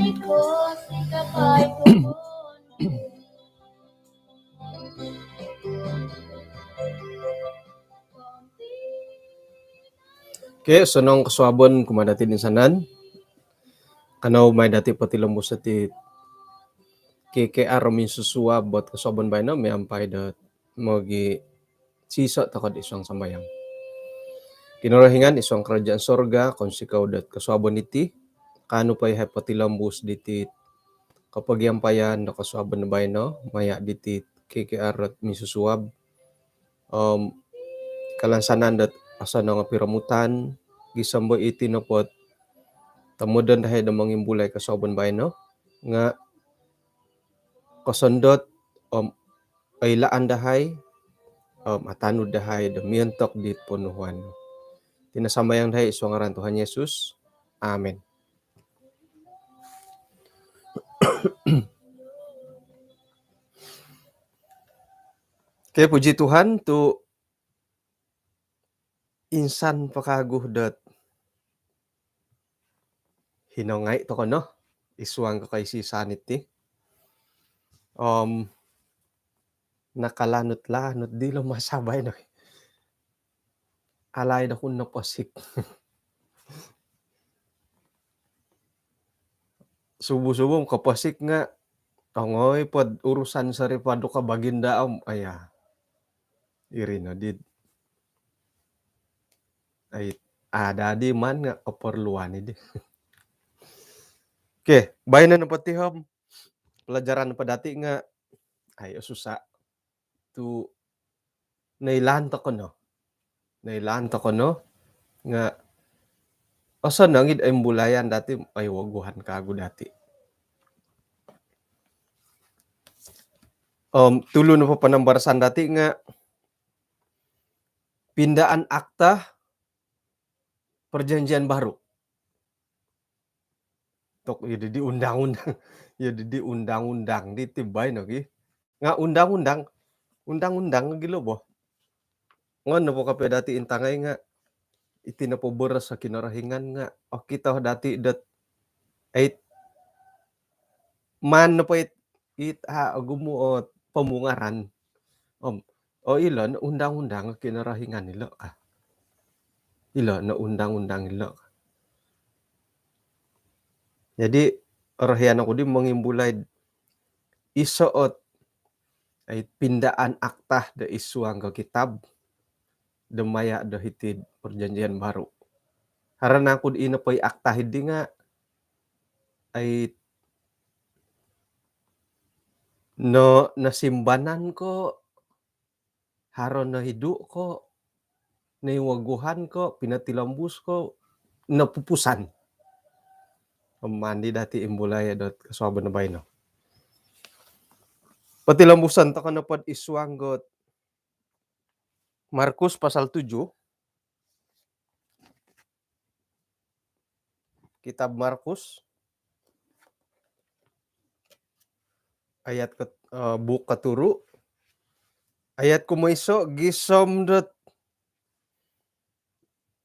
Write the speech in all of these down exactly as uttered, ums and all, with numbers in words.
Okey, osonong kosuabon kumaa dati toinsanan. Kanou mai dati potilombus diti K K R minsusuab dot kosuabon baino miampai dot mogiiso tokou id suang sambayang. Kinorohingan id suang kerajaan sorga, kounsikou dot kosuabon diti, kaanu po yahai potilombus diti kopogiampayan do kosuabon baino maya diti K K R dot minsusuab. Om kalansanan dot osonong o piromutan, gisom do iti nopo tomodon dahai do mongimbulai kosuabon baino nga kosondot om oilaan dahai om atanud dahai do miontok di ponuhuan. Iti no sambayang dahai id suang ngaran Tuhan Yesus. Amin. Okey, puji Tuhan tu insan po kagu dot hinongai tokou no id suang kokoisisan diti. Om nakalanut-lanut dilo masa baino. Alaid oku noposik. Subuh-subuh koposik nga ongoi po urusan sori paduka baginda om aya. Iri no di. Ai, ada di man nga keperluan di. Okey, baino nopo ti om pelajaran po dati nga ai susah tu noilaan tokou no. Noilaan tokou no nga osonong id imbulayan dati, ai woguhan kagu dati. Om tulu nopo panambarasan dati nga pindaan akta perjanjian baru. Tok, iyo di undang-undang. Iyo di undang-undang diti baino gi. Nga undang-undang, undang-undang gilo bo. Ngon nopo kopio dati intangai nga iti nopo boros Kinorohingan nga okito dati dot ait man nopo it, it ha ogumu o pomungaran. Om o ilo no undang-undang Kinorohingan ilo ka. Ilo no undang-undang ilo ka. Jadi orohian oku di mongimbulai iso ot ai pindaan akta do id suang ko kitab do maya do hiti perjanjian baru. Haro nangku ino po i akta hidi nga ai no nosimbanan ko, haro no hidu ko, noiwoguhan ko, pinotilombus ko, nopupusan. Om maan di dati imbulai dot kosuabon baino. Potilombuson tokou nopo id suang dot Markus pasal tujuh. Kitab Markus ayat ke, eh, buuk koturu, ayat kumoiso gisom dot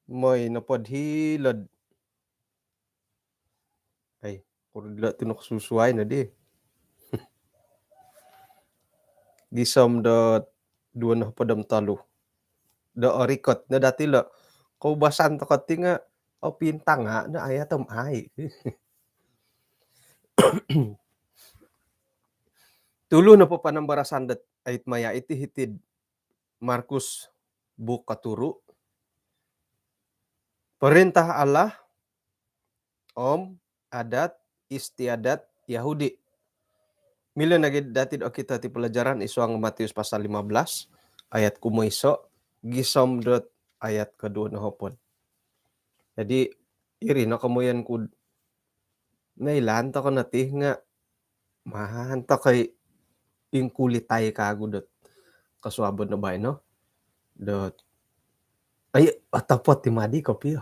moi nopo hilo'd ai, kuro dilo tu nokosusuai no di. Gisom dot duo nohopod om tolu. Do orikot no dati lo. Koubasan tokou ti nga o pintanga no ayat om ai. Tulu nopo panambarasan dot ait maya iti hiti'd Markus buuk koturu. Perintah Allah om adat istiadat Yahudi. Milo nogi dati do okito ti pelajaran id suang Matius pasal lima belas ayat kumoiso gisom dot ayat koduo nohopod. Jadi iri no komoyon ku noilaan tokou no ti nga maan tokou i ingkulitai kagu dot kosuabon do baino dot ai otopot ti madi kopio.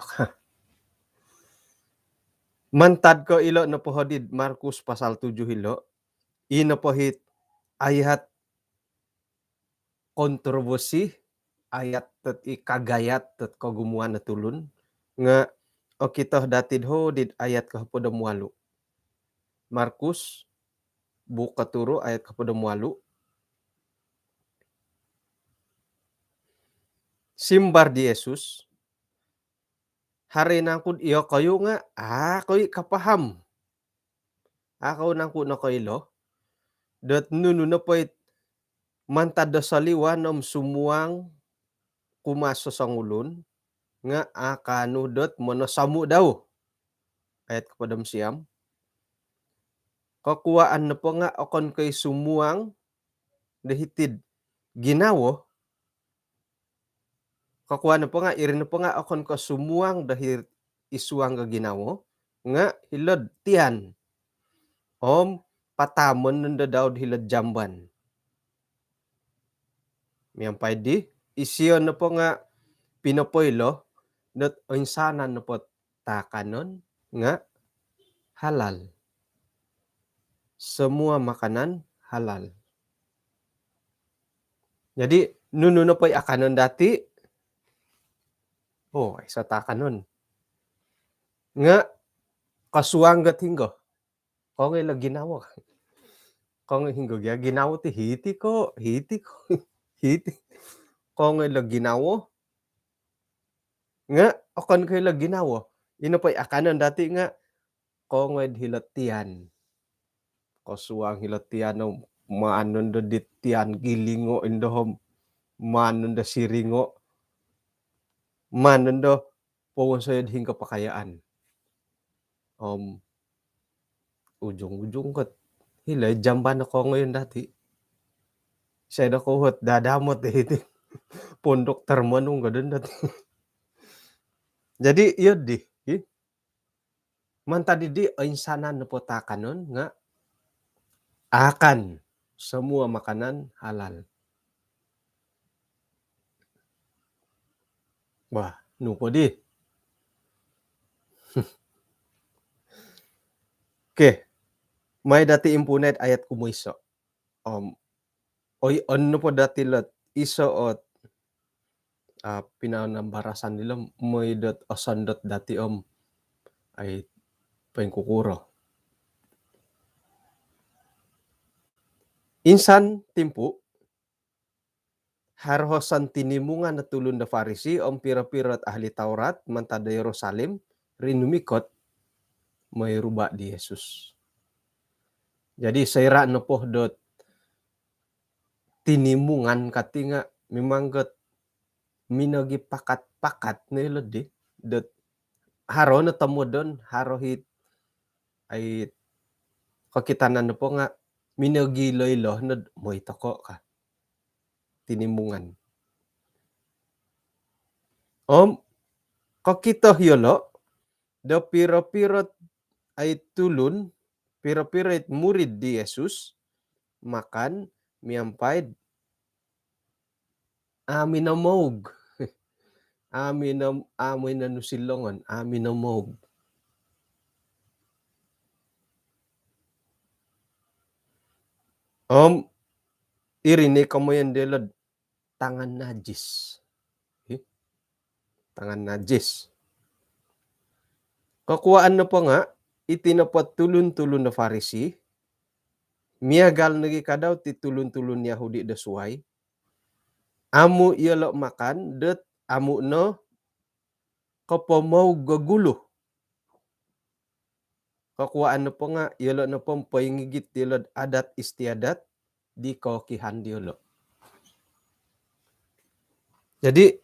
Mantad ko ilo nopo hodi'd Markus pasal tujuh ilo, i nopo hit ayat kontroversi, ayat dot i kagayat dot kogumuan o tulun nga okito dati do hodi'd ayat kohopod om walu. Markus, buuk koturu ayat kohopod om walu. Simbar di Yesus, "Haro nangku iyokoyu nga a' kou i' kapaham? A' kou nangku nokoilo dot nunu nopo it mantad do soliwan om sumuang kumaa sosongulun nga a' kaanu dot monosomu' dau?" Ayat kohopod om siam. Kokuaan nopo nga okon ko' i sumuang do hiti'd ginawo. Kokuaan nopo nga, iri nopo nga okon ko' sumuang do hiri id suang do ginawo, nga hilo'd tian om pataamon nondo dau'd hilo'd jamban. Miampai di, isio nopo nga pinopoilo dot oinsanan nopo taakanon nga halal. Semua makanan halal. Jadi, nunu nopo i akanon dati, oh, aiso taakanon. Nga kosuang dot hinggo? Kongoi lo ginawo. Kongoi hinggo gia ginawo ti, hiti ko, hiti ko, hiti. Kongoi lo ginawo. Nga okon ko' ilo ginawo. Ino po i akanon dati nga kongoi do hilo'd tian. Kosuang hilo'd tian om maan nondo dit tian gilingo indo om maan nondo siringo. Maan nondo powonsoyo'd hinggo pakayaan. Om ujung-ujung kot hilo i jamban no kongoyon dati. Isai do kouhot dadamot hiti. Pondok termenung kodon dati. Jadi, iyo di, hi. Mantad di, oinsanan nopo taakanon nga akan, semua makanan halal. Wah, nu po di. Okey. Mai dati impuunai ayat kumoiso. Om, oi, on nopo dati lot iso ot, ah, pinanambarasan dilo, moi dot osondot dati om, ai, poingkukuro. Insan timpu, haro hoson tinimungan o tulun do Farisi om piro-piro ot ahli Taurat mantad do Yerusalem rinumikot moi ruba di Yesus. Jadi, soira nopo dot tinimungan kati nga memang got minogipakat-pakat no ilo di, dot haro no tomodon, haro hit, ai, kokitanan nopo nga minogilo-ilo nod moi toko ka. Tinimungan. Om kokito yolo do piro-piro, ai, tulun, piro-piro it murid di Yesus makan miampai'd a' minomoug. A' mino-, a' minonusi longon, a' minomoug. Om iri no i komoyon dilo'd tangan najis. Hi? Tangan najis. Kokuaan nopo nga, iti nopo tulun-tulun do Farisi, miagal nogi kadau ti tulun-tulun Yahudi do suai, amu yolo makan dot amu no kopomoug o gulu. Kokuaan nopo nga, yolo nopo poingigit dilo'd adat istiadat di kookihan diolo. Jadi,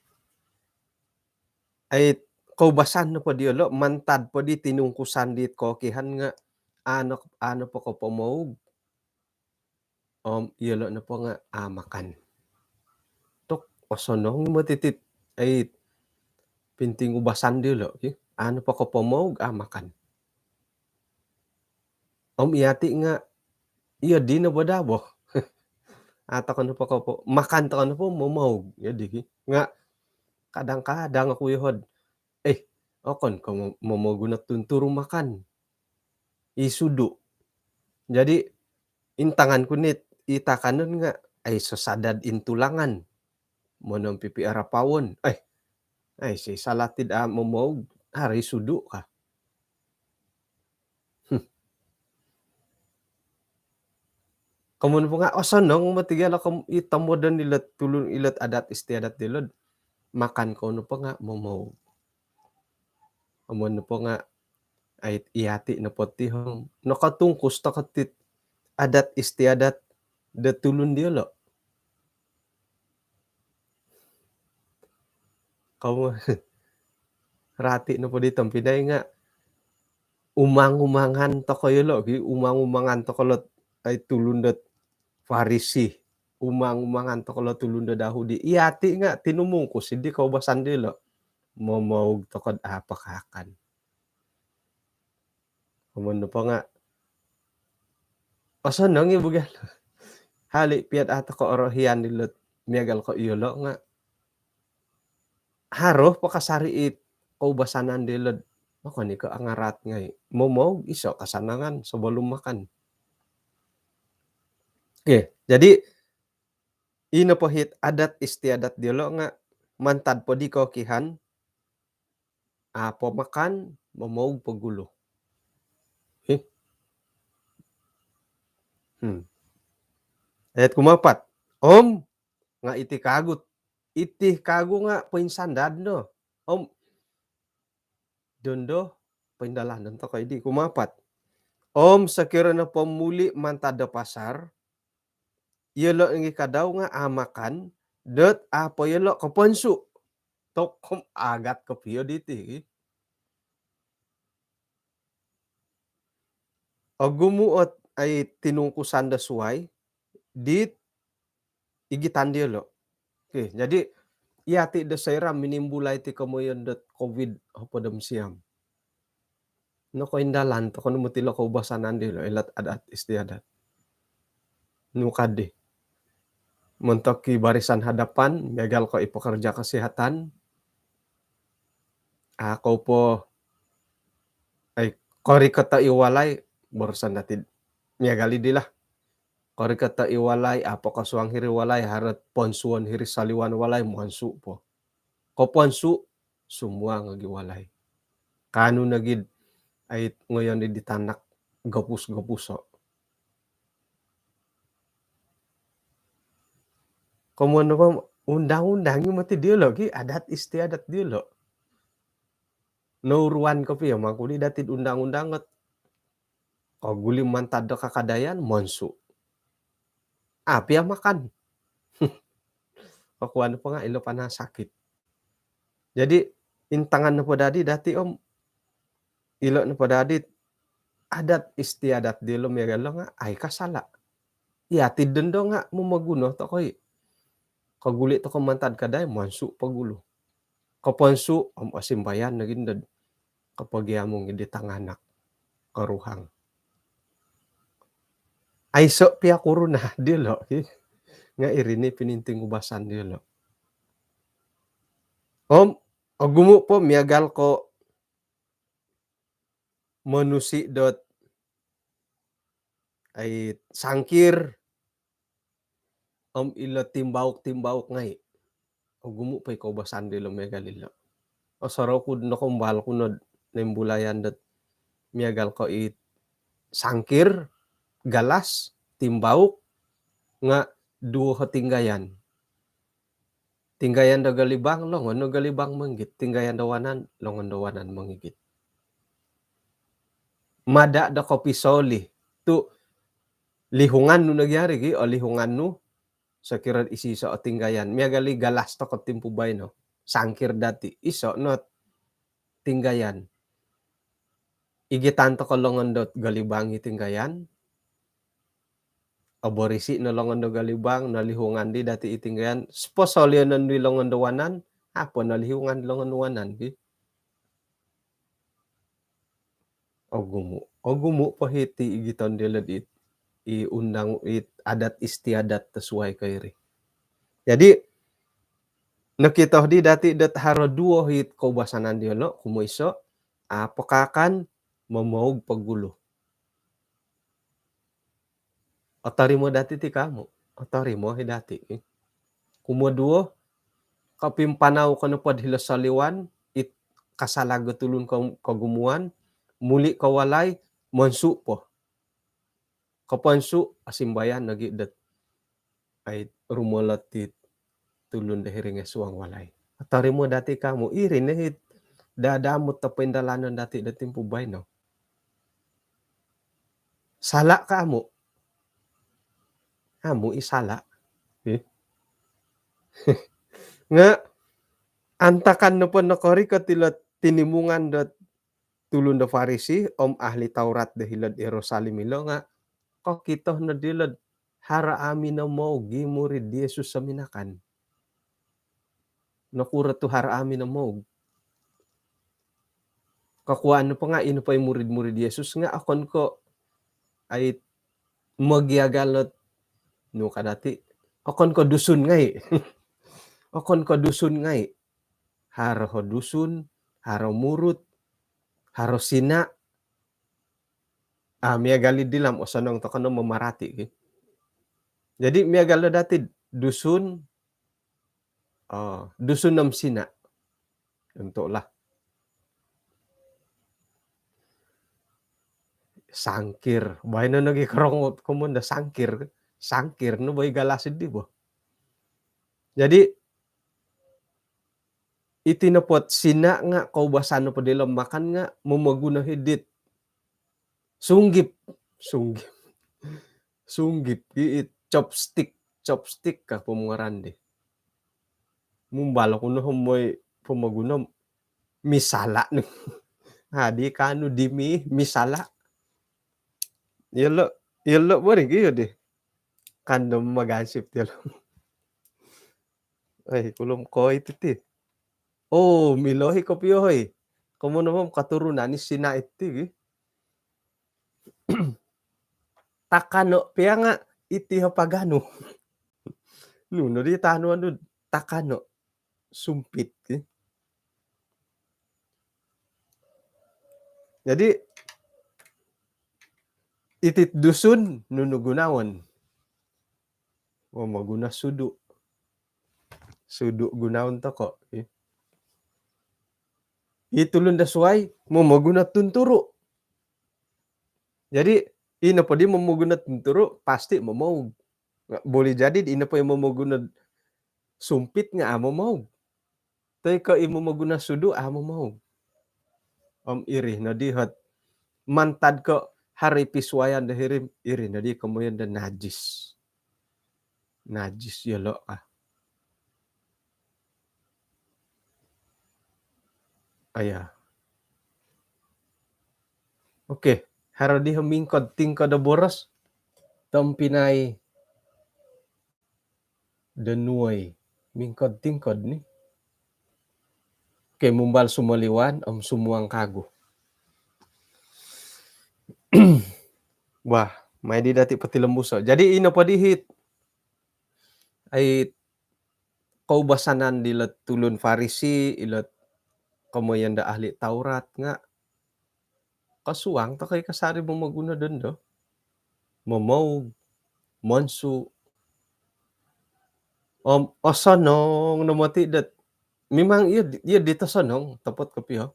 ai, koubasan nopo diolo, mantad po di tinungkusan dit kookihan nga, a' no, a' nopo kopomoug. Om yolo nopo nga a' makan. Tok, osonong moti tit, ai, pinting ubasan diolo, ki. A' nopo kopomoug, a' makan. Om iyati nga, iyo dino bo daa bo. A' toko nopo kopo-, makan toko nopo momoug, iyo di, ki. Nga kadang-kadang oku yohod, eh, okon ko mo-, momoguno tunturu makan. I sudu. Jadi, intangan ku nit, i taakanon nga, ai, sosadad intulangan. Monompipi arapawon. Ai, ai, si salatid a' momoug, haro i sudu ka. Hmm. Komoyon nopo nga' osonong moti gia lo kom-, i tomodon ilot tulun, ilot adat istiadat dilo'd makan kou nopo nga' momoug. Komoyon nopo nga' ai, iyati' nopo ti om nokotungkus toko' ti adat istiadat do tulun diyolo'. Kamu rati nopo di tompinai nga' umang-umangan toko' iyolo' gi, umang-umangan toko' lot ai tulun dot Farisi, umang-umangan toko' lot tulun dot Yahudi. Iyati' nga' tinumungkus iddi koubasan dilo'. Momoug toko'd a' pakaakan. Komoyon nopo nga' osonong i' bo gia. Hali' piya'd a' toko' orohian dilo't miagal ko' iyolo' nga' haro po kasari' it koubasanan dilo'd okon i' ko' angaraat ngai'. Momoug iso' kasanangan sebelum makan. Okey, jadi ino po hit adat istiadat diyolo' nga' mantad po di kokihan, a' po makan, momoug po gulu. Hih. Hmm. Ayat kumaapat. Om nga' iti kagu, iti kagu nga' poinsandad no. Om dondo poindalanon toko' iddi kumaapat. Om sokiro nopo muli' mantad do pasar, iyolo' nogi' kadau nga' a' makan, dot a' po iyolo' koponsu'. Tokom agat kopio diti. Ogumu' ot ai tinungkusan do suwai dit igitan diyolo'. Okey, jadi iyati' do soira' minimbulai ti komoyon dot covid hopod om siam. Nokoindalan toko' no moti lo koubasanan dilo', ilot adat istiadat. Nu kaddi. Montok i barisan hadapan, miagal ko' i pekerja kesihatan, a' kou po ai korikot i walai, boroson dati'd miagal iddi lah. Korikot i walai, a' po kosuang hiri walai, haro't ponsuon hiri soliwan walai, monsu' po. Koponsu', sumuang nogi' walai. Kaanu nogi'd ai ngoyon di tanak gopus-gopuso'. Komoyon nopo undang-undang i' moti diyolo' gi, adat istiadat diyolo'. Nouruan kopio mangkudi dati'd undang-undang ot koguli' mantad do kakadayan, monsu'. A' pia makan. Kokuan nopo nga' ilo panasakit. Jadi intangan nopo dadi dati' om ilo nopo dadi adat istiadat dilo' miagal lo nga' ai kasala'. Iyati' dondo nga' momoguno toko' i'. Koguli' toko' mantad kadai, monsu' po gulu. Koponsu' om osimbayan nogi' nondo'd kopogiamung iddi tanganak koruhang. Aiso' pia kuruna dilo' hi. Nga' iri ni pininting ubasan dilo'. Om ogumu' po miagal ko' monusi' dot ai sangkir om ilo timbauk-timbauk ngai'. Ogumu' po i koubasan dilo' miagal ilo'. Osorou ku'd nokoumbal ku nod noimbulayan dot miagal ko' i sangkir, galas, timbauk nga' duo o tinggayan. Tinggayan do golibang, longon do golibang mongigit. Tinggayan do wanan, longon do wanan mongigit. Mada' do kopisoli tu' lihungan nu nogi' ari gi, o lihungan nu sokiro isiso' o tinggayan. Miagal i galas toko' timpu baino, sangkir dati' iso' no tinggayan. Igitan toko' longon dot golibang i tinggayan. Oborisi' no longon do golibang, nolihungan di dati' i tinggayan. Posolionon di longon do wanan, a' po nolihungan di longon do wanan ki. Ogumu'. Ogumu' po hiti igiton dilo'd it, i undang, it adat istiadat do suwai ko' iri. Jadi nokito di dati' dot haro duo hit koubasanan diyolo', kumoiso', a' po kaakan, momoug po gulu. Otorimo dati' ti kamu? Otorimo hi dati'. Kumoduo, kopimpanau ko nopod hilo soliwan, it kasalag o tulun ko-, kogumuan, muli' ko walai, monsu' po. Koponsu, asimbayan nogi dot ai rumolot ti tulun do hiri ngai suang walai. Tarimo dati kamu, iri no hit dadamut do poindalanon dati do timpu baino. Sala ka amu? Amu i sala. Eh? Nga antakan nopo nokorikot ilo tinimungan dot tulun do Farisi om ahli Taurat do hilo'd Yerusalem ilo nga kokito no dilo'd haro amu minomoug i murid Yesus o minakan. Nokuro tu haro amu minomoug? Kokuaan nopo nga ino po i murid-murid Yesus nga okon ko ai mogiagal ot nu ka dati. Okon ko Dusun ngai. Okon ko Dusun ngai. Haro ho Dusun, haro Murut, haro Sina. Ah, miagal i dilam, osonong toko no mamarati ki. Jadi miagal do dati Dusun, oh, Dusun om Sina. Entoklah. Sangkir. Baino nogi korong komon do sangkir. Sangkir no boi galas di bo. Jadi iti nopo ot Sina nga koubasan nopo dilo makan nga momoguno hidit sunggip. Sunggip. Sunggip, i, i chopstick. Chopstick ka pomungaran di. Mumbal oku no homoi pomoguno misala ni. Adi kanu dimi misala. Yolo, yolo bori ki yo di. Kandom magansip yolo. Eh, kulum koi titi. Oh, milo hi kopio hoi. Komo nopo katurunan ni Sina iti gi. Takano pia nga iti ho paganu. Nu no di tanu anu takano sumpit ki. Jadi iti Dusun nunu gunaon? Momoguno sudu. Sudu gunaon toko. I tulun do suai momoguno tunturu. Jadi ino po di momoguno tunturu pasti momoug. Boleh jadi ino po i momoguno sumpit nga amu momoug. Toi ko i momoguno sudu amu momoug. Om iri no di hot mantad ko hari pisuayan do hiri, iri no di komoyon do najis. Najis yolo ah. Aya. Okey, haro di ho mingkod tingkod do boros. Tompinai do nuoi mingkod tingkod ni. Okey, mumbal sumoliwan om sumuang kagu. Wah, mai di dati potilombuso. Jadi ino po di hit ai koubasanan dilo tulun Farisi, ilo komoyon do ahli Taurat nga kosuang toko i kasari momoguno dondo. Momoug, monsu. Om osonong no moti dot. Memang iyo, iyo dit osonong, topot kopio.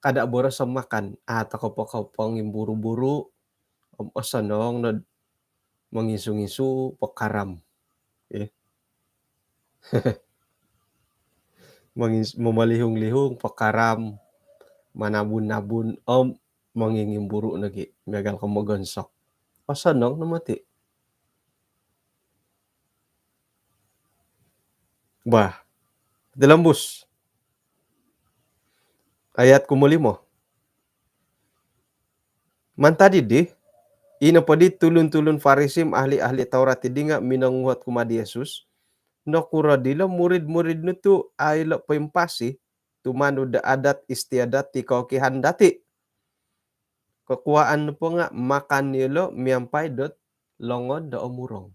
Kada boros om makan, ah, toko po ko pongimburu-buru, om osonong no mongisu-ngisu, pokaram. Eh. Mongis-, momolihung-lihung, pokaram, manabun-nabun, om mongingimburu nogi, miagal ko mogonsok. Osonong no moti. Bah, tilombus. Ayat kumolimo. Mantad di, ino po di tulun-tulun Farisi om ahli-ahli Taurat di nga minonguhot kumaa di Yesus, nokuro dilo murid-murid nu tu ai lo poimpasi tumanud do adat istiadat ti kokihan dati. Kokuaan nopo nga makan yolo miampai dot longod do omurong.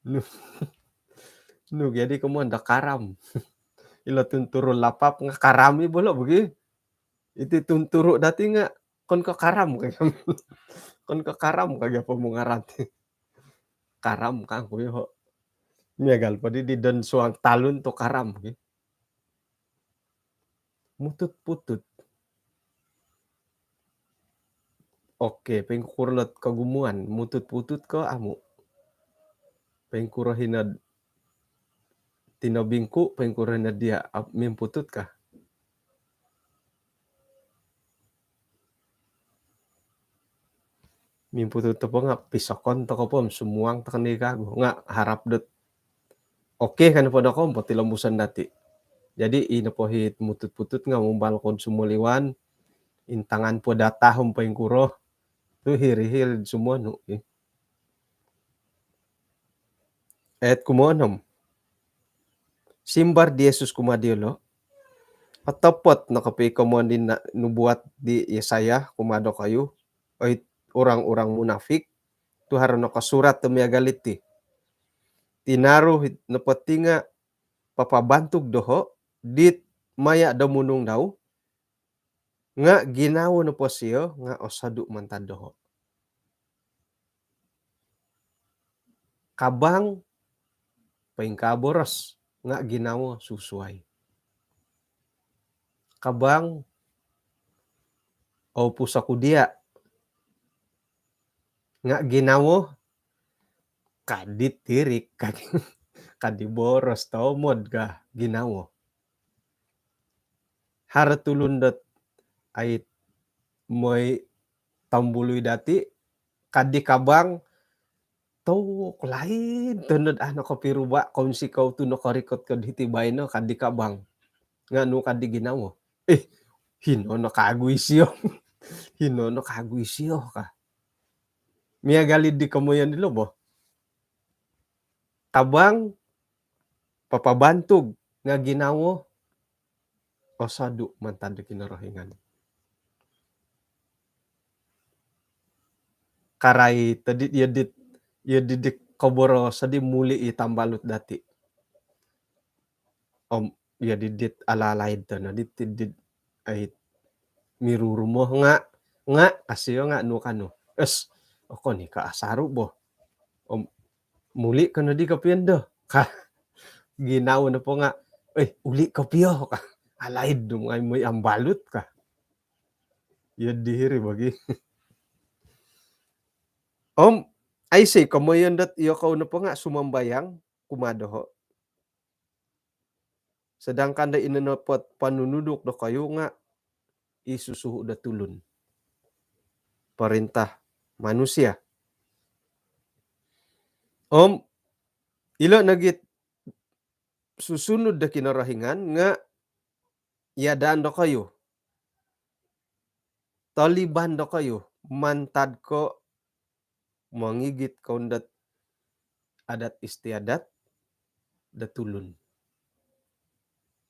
Nu, nu jadi komoyon do karam. Ilo tunturu lapap nga karam i bolo bogi. Iti tunturu dati nga kon ko karam ka gia. Kon ko karam ka gia pomungaran ti. Karam kangku yo. Miagal po di di don suang talun tu karam ki. Mutut-putut. Okey, poingkuro ot kogumuan, mutut-putut ko amu? Poingkuro hino tinobingku, poingkuro hino dia, ap-, mimputut ka? Mimputut nopo nga pisokon toko po, sumuang toko ni kagu. Nga harap dot okey kan po doko om potilombuson dati. Jadi, i nopo hit mutut-putut nga mumbal ko sumoliwan, intangan po data om poingkuro, tu hiri-hiri sumuang nu, eh. Ayat kumoonom. Simbar di Yesus kumaa diolo, "Otopot no kopio i komoyon di na-, nubuat di Yesaya kumaa dokoyu, oi orang-orang munafik, tu haro nokosurat do miagal diti. Tinaru nopo ti nga papabantug doho dit maya do munung dau, nga ginawo nopo sio nga osodu mantad doho. Kabang, poingkaa boros, nga ginawo susuai. Kabang, oupus oku dia, nga ginawo kadi tirik, kadi, kadi boros tomod ka ginawo." Haro tulun dot ai moi tombului dati, kadi kabang, tu laid tonod, ah, nokopiruba, kounsikou tu nokorikot ko hiti baino, kadi kabang. Nga nu kadi ginawo? "Eh, hino no kagu isio." "Hino no kagu isio," ka. Miagal di komoyon dilo bo. Kabang, papabantug, nga ginawo, osodu mantad do Kinorohingan. Karai tadi, iyo dit, iyo dit koboros di muli i tambalut dati. Om, iyo dit ala-alaid to no dit, dit, ai, mirurumo nga, nga, ka sio nga nu ka nu. "Es, okon i ko asaru bo." Om, "Muli ko nodi kopio ndo," ka. Ginawo nopo nga, "Eh, uli kopio," ka. "Alaid do ngai moi ambalut," ka. Iyo dihiri bagi. Om, aiso komoyon dot iyokou nopo nga sumambayang kumaa doho. Sedangkan do ino nopo panunuduk dokoyu nga i susuhu do tulun, perintah manusia. Om, ilo nogi susunud do Kinorohingan nga iadaan dokoyu, toliban dokoyu, mantad ko mongigit kou dot adat istiadat do tulun.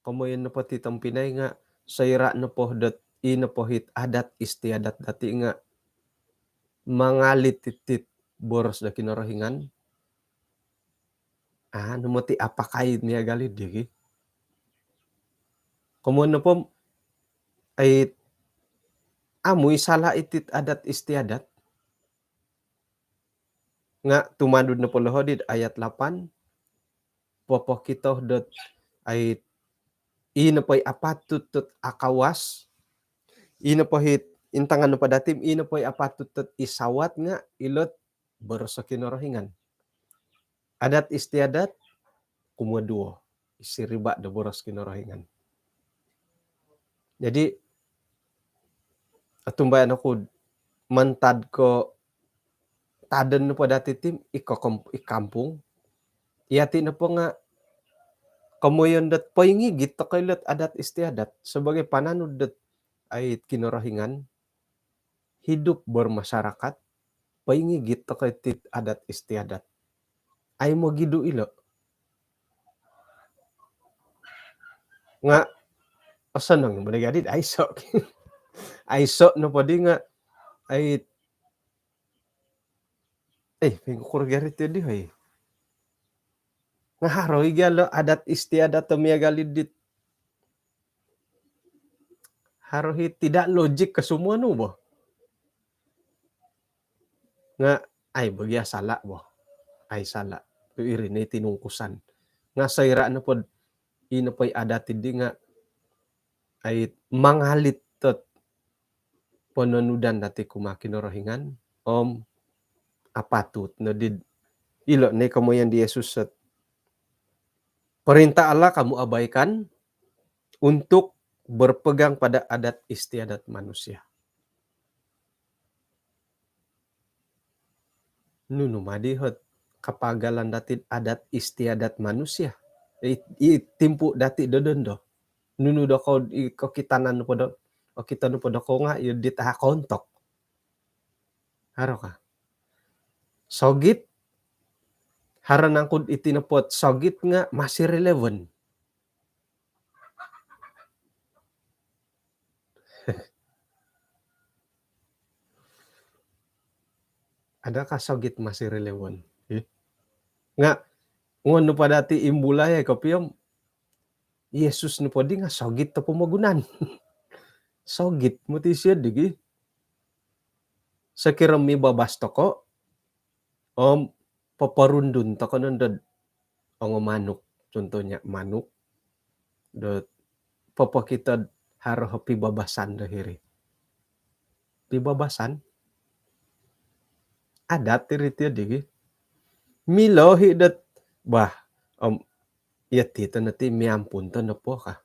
Komoyon nopo ti tompinai nga soira nopo dot i nopo hit adat istiadat dati nga mangalit itit boros do Kinorohingan, ah, nu moti apakai miagal di ki. Komoyon nopo, ai, amu i sala itit adat istiadat. Nga tumanud nopo loho di ayat lapan, popokito dot, ai, i nopo i apatut dot akawas, i nopo hit intangan nopo dati, i nopo i apatut dot isawat nga ilot boros Kinorohingan. Adat istiadat, kumoduo, isiriba do boros Kinorohingan. Jadi, otumbayaan oku mantad ko tadon nopo dati ti, i ko-, i kampung. Yati nopo nga komoyon dot poingigit tokou ilot adat istiadat sebagai pananud dot ai Kinorohingan, hidup bermasyarakat, poingigit tokou iti adat istiadat. Ai mogidu ilo. Nga osonong mada gadi, aiso. Aiso nopo di nga, ai, eh, pingkukur gari ti di, hoi. Nga haro i gia lo adat istiadat do miagal dit. Haro i tidak logik ko sumuang nu bo. Nga, ai, bagi sala bo. Ai, sala. Tu iri no i tinungkusan. Nga soira nopo, i nopo i adat di nga, ai, mangalit dot pononudan dati kumaa Kinorohingan, om apatut no di ilo no i komoyon di Yesus, "Perintah Allah kamu abaikan untuk berpegang pada adat istiadat manusia." Nunu ma di hot kapagalan dati adat istiadat manusia? I, i timpu dati do dondo. Nunu do kou i kokitanan nopo do, okito nopo do kou nga iyo di taha kontok. Haro ka. Sogit, haro nangku iti nopo sogit nga masih relevan. Adakah sogit masih relevan? Eh? Nga, ngon nopo dati imbulai kopio om Yesus nopo di nga sogit do pomogunan. Sogit moti isio di gi. Sokiro mibabas toko, om poporundun toko nondo ongo manuk, contohnya manuk, do popokito haro pibabasan do hiri. Pibabasan. Adat iri tio di gi. Milo hi dot, bah, om, iyo ti to noti miampun to nopo ka.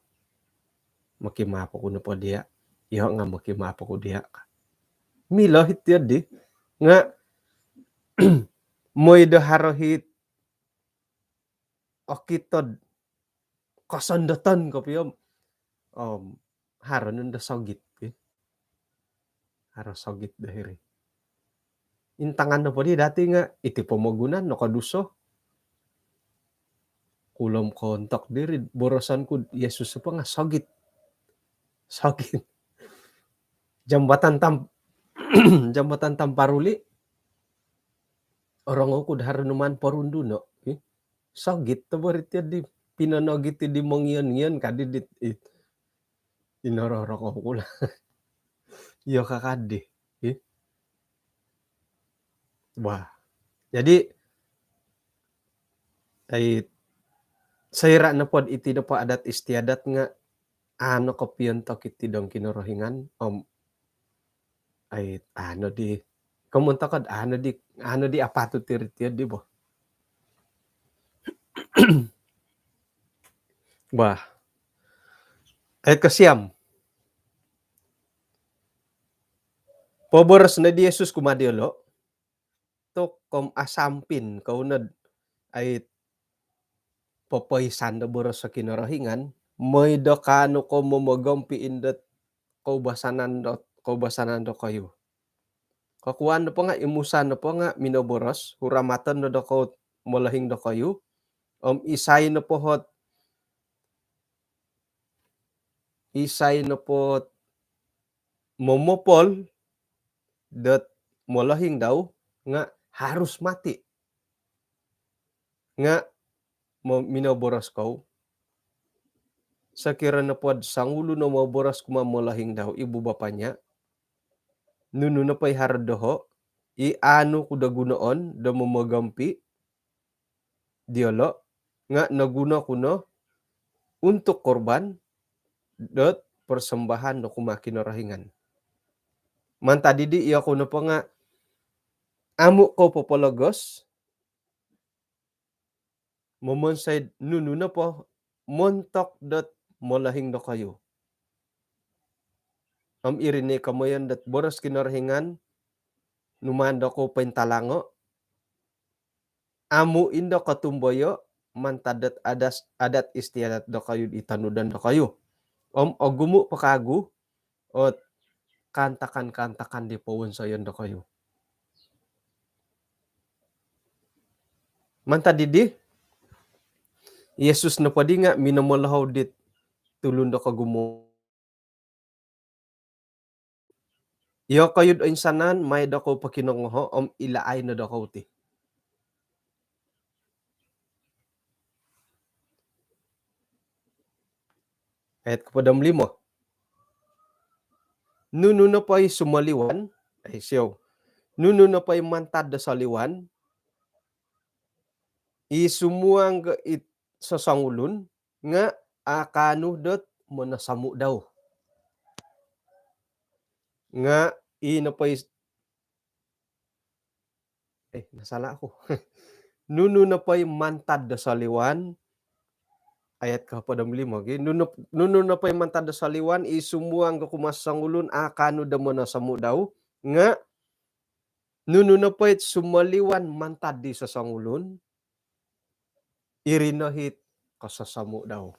Mokimaap oku nopo dia. Iyo nga mokimaap oku dia ka. Milo hi tio di. Nga, moi do haro hi okito do kosondoton kopio om, om, haro nondo sogit, eh. Haro sogit do hiri. Intangan nopo di dati nga iti pomogunan nokoduso. Kulom kontok diri, boroson ku Yesus nopo nga sogit. Sogit. Jambatan Tam-, Jambatan Tamparuli. Orongou ku do haro numaan porunduno, eh. Sogit to bo iri tio di, pinonogit di mongion-ngion kadi di, it, inororoko ku lah. Iyo ka kadi, eh. Wah. Jadi, ai, soira nopo do iti nopo adat istiadat nga ano kopiontok iti dong Kinorohingan, om, ai, ano di, komun toko do ano di, ano di apatut iri tio di bo. Bah. Ayat kosiam. Poboros no di Yesus kumaa diolo, tu kom asampin kou nod, ai, popoisan do boros do Kinorohingan, moi do kaanu kou momogompi indo koubasanan do, koubasanan dokoyu. Kokuan nopo nga, i Musa nopo nga minoboros, huramaton no dokoyu molohing dokoyu, om isai nopo hot, isai nopo hot momopol dot molohing dau nga harus mati. Nga mo-, minoboros kou, sokiro nopo do songulun o moboros kumaa molohing dau, ibu bapanya, nunu nopo i haro doho, i aanu ku do gunoon do momogompi diolo, nga noguno ku no untuk korban dot persembahan do kumaa Kinorohingan. Mantad dii, iyoku nopo nga amu kou popologos momonsoi nunu nopo montok dot molohing dokoyu. Om iri no i komoyon dot boros Kinorohingan, numaan dokoyu pointalango, amu indo kotumboyo mantad dot adas-, adat istiadat dokoyu di tonudon dokoyu. Om ogumu po kagu ot kaantakan-kaantakan di powonsoyon dokoyu. Mantad dii, Yesus nopo di nga minomolohou dit tulun do kogumu. Iyokoyu do insanan, mai dokoyu pokinongoho om ilaai no dokoyu ti. Ayat kohopod om limo. Nunu nopo i sumoliwan, ai, siou. Nunu nopo i mantad do soliwan, i sumuang ko it sosongulun, nga akaanu dot monosomu dau. Nga' i nopo i, eh, nasalah aku. Nunu nopo i mantad do soliwan, ayat kohopod om limo gi. Nunu, nunu nopo i mantad do soliwan, i sumuang do kumaa songulun, a' kaanu do monosomu' dau, nga' nunu nopo i sumoliwan mantad di sosongulun, iri no hit kososomu' dau.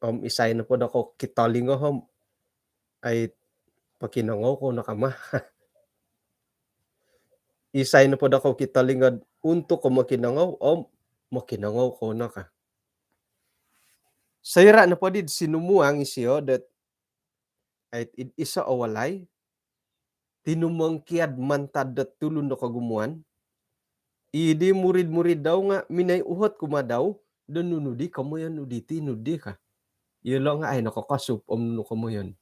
Om isai nopo do kokito lingo om, ai, pokinongou kou no ka mah. Isai nopo do kokito lingo untuk ko mokinongou, om mokinongou kou no ka. Soira' nopo di sinumuang isio dot, ai, id iso o walai, tinumongkiad mantad dot tulun do kogumuan, i di murid-murid dau nga' minoi uhot kumaa dau do nunu di komoyon nu diti nu di ka. Iyolo' nga' ai nokokosup om nunu komoyon.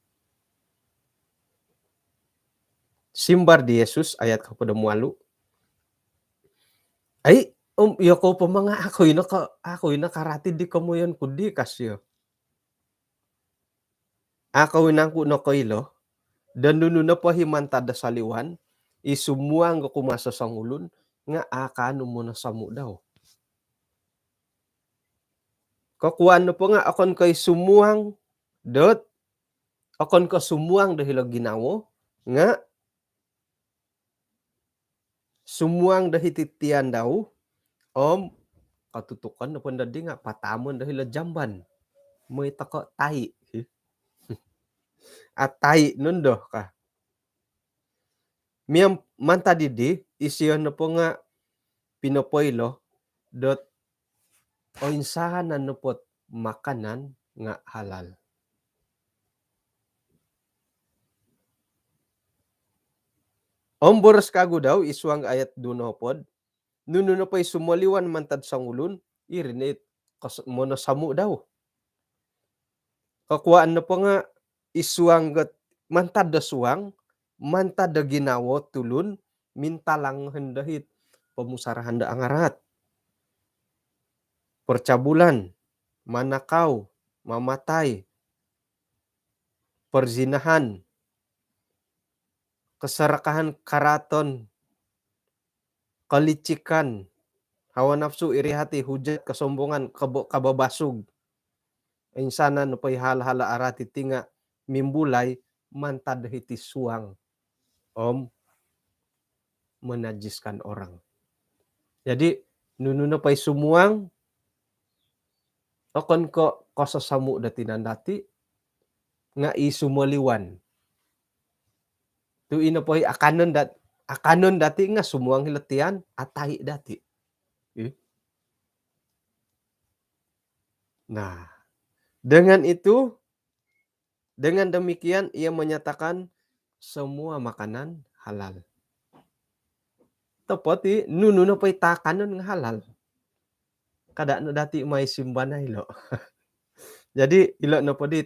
Simbar di Yesus, ayat kohopod om walu. Ai, om, iyokou po manga' aku ino ka, aku ino karati di komoyon ku di ka sio. A' kou inangku' nokoilo do nunu nopo i mantad do soliwan, i sumuang do kumaa sosongulun, nga' a' kaanu monosomu' dau. Kokuaan nopo nga' okon ko' i sumuang dot, okon ko' sumuang do hilo ginawo, nga' sumuang do hiti tian dau, om kotutukon nopo ndo di nga' pataamon do hilo jamban. Moi toko' tai'. A' tai' nondo ka. Miam mantad di di, isio nopo nga' pinopoilo dot oinsanan nopo ot makanan nga' halal. Om boros kagu dau i suang ayat duo nohopod, nunu nopo i sumoliwan mantad songulun, iri no it kos-, monosomu' dau. Kokuaan nopo nga' i suang dot mantad do suang, mantad do ginawo tulun, mintalang hino hit pomusarahan do angaraat. Percabulan, manakau, mamatai, perzinahan, keserakahan karaaton, kelicikan, hawa nafsu, iri hati, hujat, kesombongan, kebo-, kababasug. Insanan nopo i hal-hal araat iti nga' mimbulai mantad hiti suang om menajiskan orang. Jadi, nunu nopo i sumuang, okon ko' kososomu' do tinan dati', nga' i sumoliwan. Tu' ino po i akanon dat-, akanon dati' nga' sumuang hilo tian, a' tai' dati'. Ih. Nah, dengan itu, dengan demikian ia menyatakan semua makanan halal. Topot i, nunu nopo i taakanon nga' halal. Kada' no dati' mai simbanai ilo'. Jadi, ilo' nopo di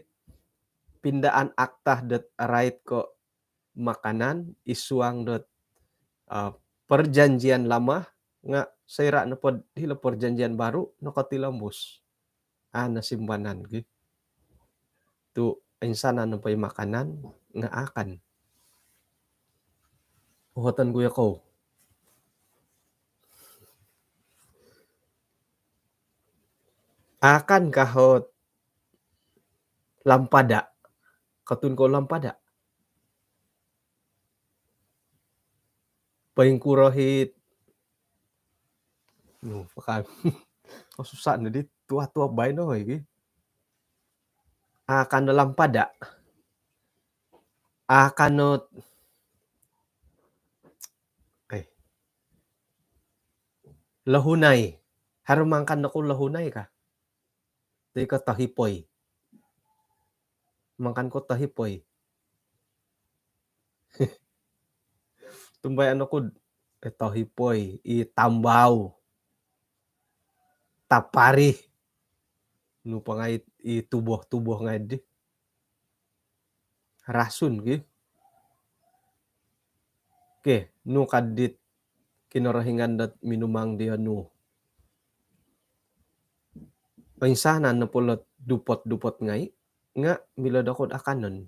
pindaan akta dot rait ko' makanan i suang dot, ah, perjanjian lama, nga' soira' nopo hilo perjanjian baru nokotilombus. A' no simbanan gi. Tu' insanan nopo i makanan nga' akan. Uhoton ku yokou. Akan ka hot lampada? Kotun kou lampada? Poingkuro hit? Nu, pakai. Oh, susah no di tua-tua baino iki. Akan do lampada? Akan no, eh, lohunai? Haro mangakan oku lohunai ka? Toi ko tohipoi? Mangakan ko tohipoi? Tumbayaan oku, eh, tohipoi, i tambau, taparih, nu po ngai' i tuboh-tuboh ngai' di. Rasun ki. Okey, nu ka dit Kinorohingan dot minumang diyo nu? Oinsanan nopo lot dupot-dupot ngai', nga' milo doko'd akanon.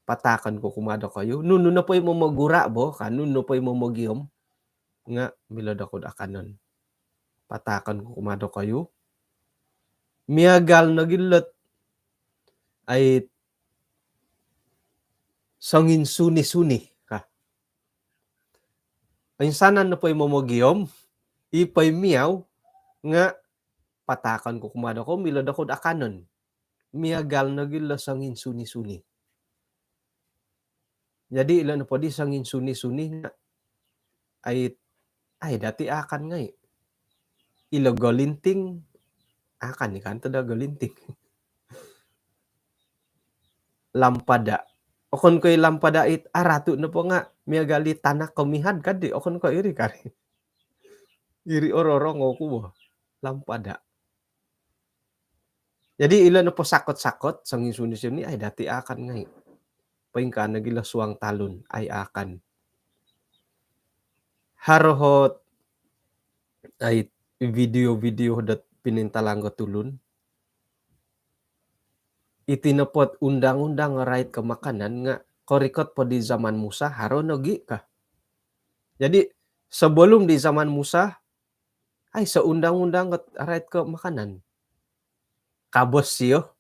pataakon ku kumaa dokoyu, nunu nopo i momogura' bo, ka, nunu nopo i momogiom, nga' milo dokoyu'd akanon. Pataakon ku kumaa dokoyu, miagal nogi' lo't ai songinsuni-suni, ka. Insanan nopo i momogiom, i poimiau, nga' pataakon ku kumaa dokoyu, milo dokoyu'd akanon. Miagal nogi' lo songinsuni-suni. Jadi ilo nopo di songinsuni-suni nga' ai, ai dati' aakan ngai'. Ilo golinting, aakan i' kan tadau golinting. Lampada'. Okon ko' i lampada' it aratu' nopo nga' miagal i tanak komihad kaddi, okon ko' iri kari. Iri ororongou ku bo. Lampada'. Jadi ilo nopo sakot-sakot, songinsuni-suni, ai dati' aakan ngai'. Poingkaa nogi' lo suang talun, ai aakan. Haro hot ai video-video dot pinintalang dot tulun. Iti nopo't undang-undang rait ko makanan nga' korikot po di zaman Musa, haro nogi', ka. Jadi sebelum di zaman Musa, aiso undang-undang rait ko makanan, ka bo sio.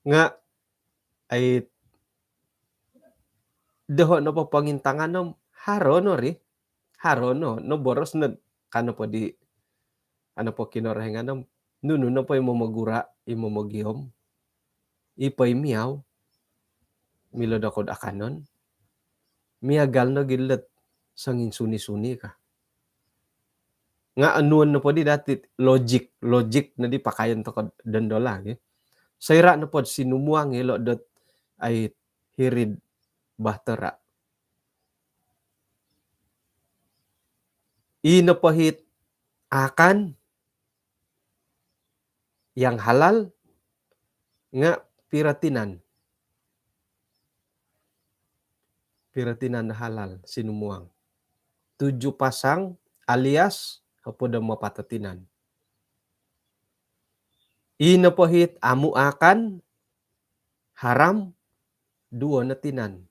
Nga' ai doho' nopo pongintangan om haro no ri, haro no, noboros nod, ka nopo di, ka nopo Kinorohingan om, nunu nopo i momogura', i momogiom, i poimiau, milo dokoyu'd akanon, miagal nogi' lo't songinsuni-suni, ka. Nga' onuon nopo di dati't logik, logik noddi pakayon toko' dondo lagi. Soira' nopo'd sinumuang ilo' dot ai hiri'd bahtera', i nopo hit aakan yang halal nga' piro tinan? Piro tinan do halal sinumuang? Tujuh pasang alias hopod om apat o tinan. I nopo hit amu' aakan, haram, duo no tinan.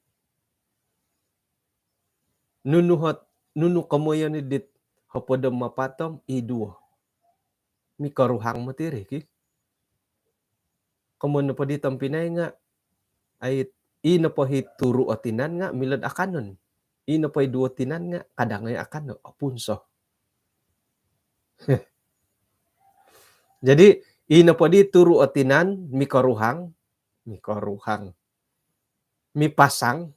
Nunu hot, nunu komoyon i dit hopod om apat om i duo? Mikoruhang moti ri ki. Komoyon nopo di tompinai nga' ai, i nopo hi turu' o tinan nga' milo'd akanon. I nopo hi duo tinan nga' kada' ngai' akanon, opunso. Jadi i nopo di turu' o tinan mikoruhang, mikoruhang, mipasang,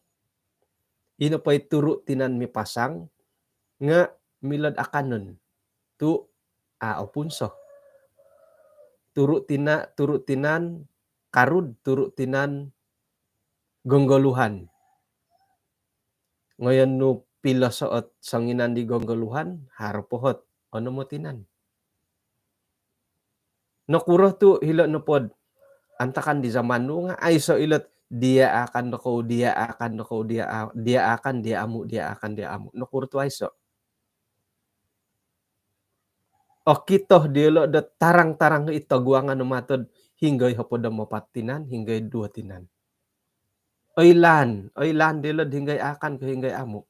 i nopo i turu' tinan mipasang nga' milo'd akanon tu' a' opunso. Turu' tina-, turu' tinan karud, turu' tinan gonggoluhan. Ngoyon nu piloso' ot songinan di gonggoluhan, haro po hot onom o tinan. Nokuro tu' hilo' nopod antakan di zaman nu nga' aiso' ilo't diya' aakan dokou, diya' aakan dokou, diya' a-, diya' aakan, diya' amu', diya' aakan, diya' amu'. Nokuro tu' aiso'? Okito diyolo' do tarang-tarang i toguangan o mato'd hinonggo i hopod om apat tinan, hinonggo i duo tinan. Oilaan, oilaan diyolo'd hinonggo i aakan ko hinonggo i amu'.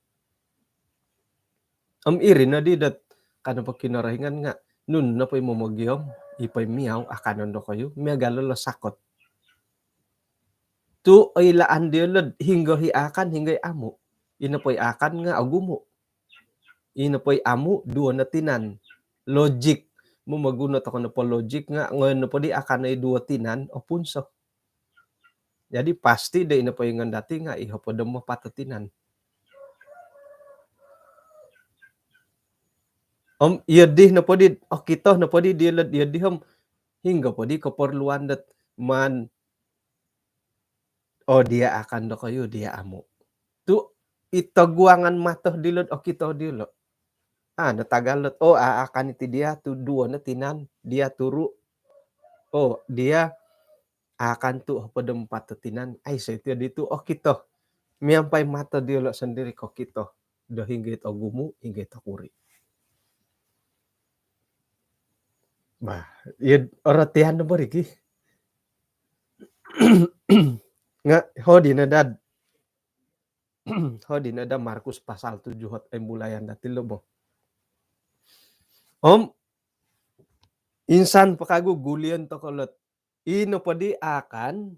Om iri noddi dot ka nopo Kinorohingan nga' nunu nopo i momogiom, i poimiau, akanon dokoyu, miagal lo sakot. Tu' oilaan diyolo'd hinonggo i aakan, hinonggo i amu'. I nopo i aakan nga' ogumu'. I nopo i amu', duo no tinan. Logik. Momoguno toko' nopo logik nga' ngoyon nopo di akan i duo tinan, opunso. Jadi pasti do i nopo ingon dati nga' i hopod om apat o tinan. Om iyo di nopo di, okito nopo di diyolo'd iyo di om, hinonggo po di koporluan dot maan o diya' aakan dokoyu, diya' amu'. Tu' i toguangan mato diyolo'd okito diyolo'. A' no tagal dot, o, a' aakan iti diya' tu' duo no tinan, diya' turu'. O, diya' aakan tu' hopod om apat o tinan, aiso' iti di tu' okito. Miampai mato diyolo' sondiri' kokito do hinonggo it ogumu', hinonggo it okuri'. Bah, iyo orotian nopo ri ki. Nga' hodi no dad, hodi no dad Markus pasal tujuh ot imbulayan dati' lo bo. Om insan po kagu gulion toko' lot, ino po di akan,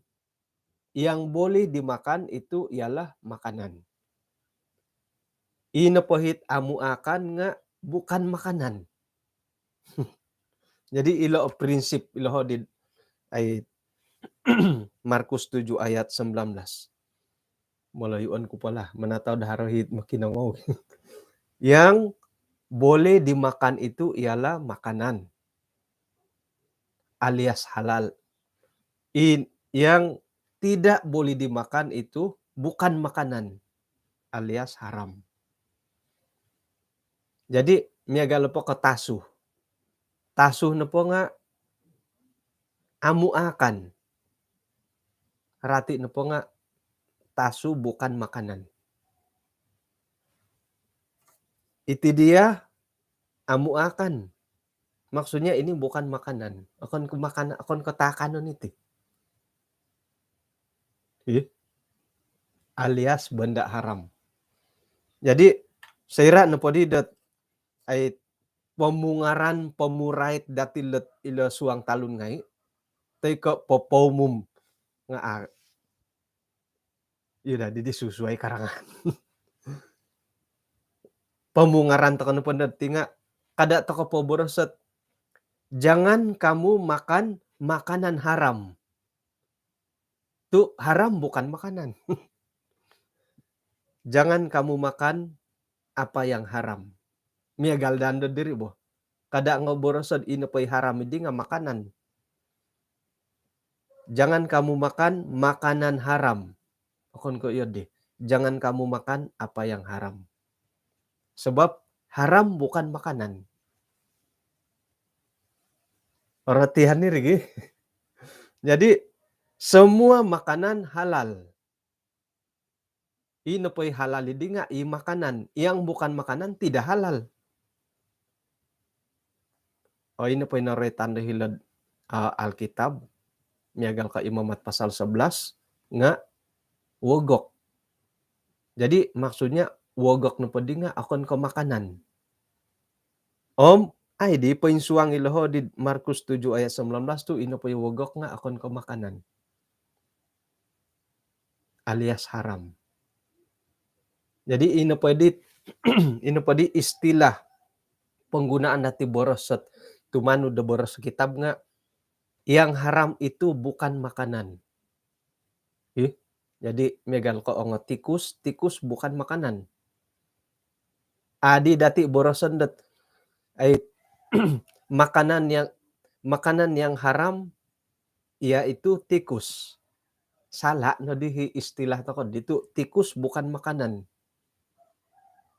yang boleh dimakan itu ialah makanan. Ino po hit amu' akan nga' bukan makanan. Jadi ilo prinsip ilo hodi ai Markus tujuh ayat sembilan belas. Molayuon ku po lah, mana tau daa haro hit mokinongou. Yang boleh dimakan itu ialah makanan alias halal. In, yang tidak boleh dimakan itu bukan makanan alias haram. Jadi miagal nopo ko tasu. Tasu nopo nga' amu' akan. Rati nopo nga' tasu bukan makanan. Iti dia amu' akan. Maksudnya ini bukan makanan. Okon ko makanan, okon ko taakanon iti. Ih. Alias benda haram. Jadi soira' nopo di dot ai pomungaran, pomurait dati' lot ilo suang talun ngai', toi ko' popoumum nga' a, iyo daa di, di susuai karangan. Pomungaran toko' nopo dati' nga' kada' toko' poboros ot, "Jangan kamu makan makanan haram." Tu' haram bukan makanan. Jangan kamu makan apa yang haram. Miagal daa do diri bo. Kada' nga' boros ot ino po i haram idi nga' makanan. Jangan kamu makan makanan haram. Okon ko' iyo di. Jangan kamu makan apa yang haram. Sebab haram bukan makanan. Perhatian ni, Rigi. Jadi semua makanan halal. Ino po i halal idi nga' i makanan. Yang bukan makanan tidak halal. O, ino po i noroitan do hilo'd, ah, Alkitab. Miagal ko' Imamat pasal sebelas nga' wogok. Jadi maksudnya wogok nopo di nga' okon ko' makanan. Om ai di poinsuang ilo hodi Markus tujuh ayat sembilan belas tu' ino po i wogok nga' okon ko' makanan. Alias haram. Jadi ino po di, ino po di istilah penggunaan dati' boros ot tumanud do boros kitab nga', yang haram itu bukan makanan. Ih, jadi miagal ko' ongo tikus, tikus bukan makanan. Adi dati' boroson dot ai makanan yang, makanan yang haram iaitu tikus. Sala' no di hi istilah toko' di tu' tikus bukan makanan.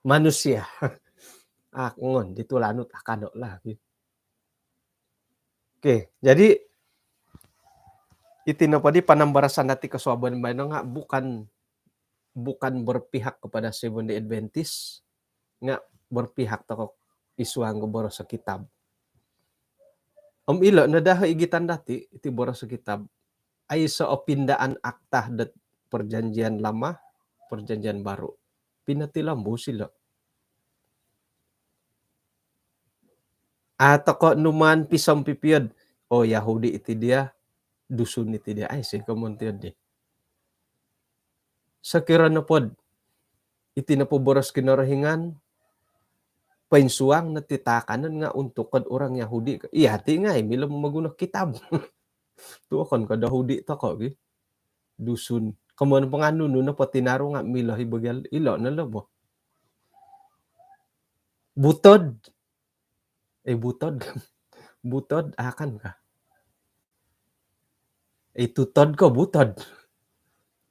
Manusia. Angon di tu' lanut akano' lah. Okey, jadi iti nopo di panambarasan dati' kosuabon baino nga' bukan, bukan berpihak kepada Seventh Day Adventist, nga' berpihak toko' i suang do boros kitab. Om ilo no daa igitan dati' iti boros kitab. Aiso o pindaan akta dot Perjanjian Lama, Perjanjian Baru. Pinotilombus ilo. A' toko' numaan pisompipio'd, oh, Yahudi iti dia, Dusun iti dia. Aiso i komoyon tiyo'ddi. Sokiro nopod iti nopo boros Kinorohingan, poinsuang no ti taakanon nga' untuk ko'd orang Yahudi. Iyati' ngai' milo momoguno kitab. Tu' okon ko' Yahudi toko' gi. Dusun. Komoyon po nga' nunu nopo tinaru nga' milo i bagian ilo no lo bo. Butod. Eh, butod. Butod, akan ka. Eh, tutod ko butod.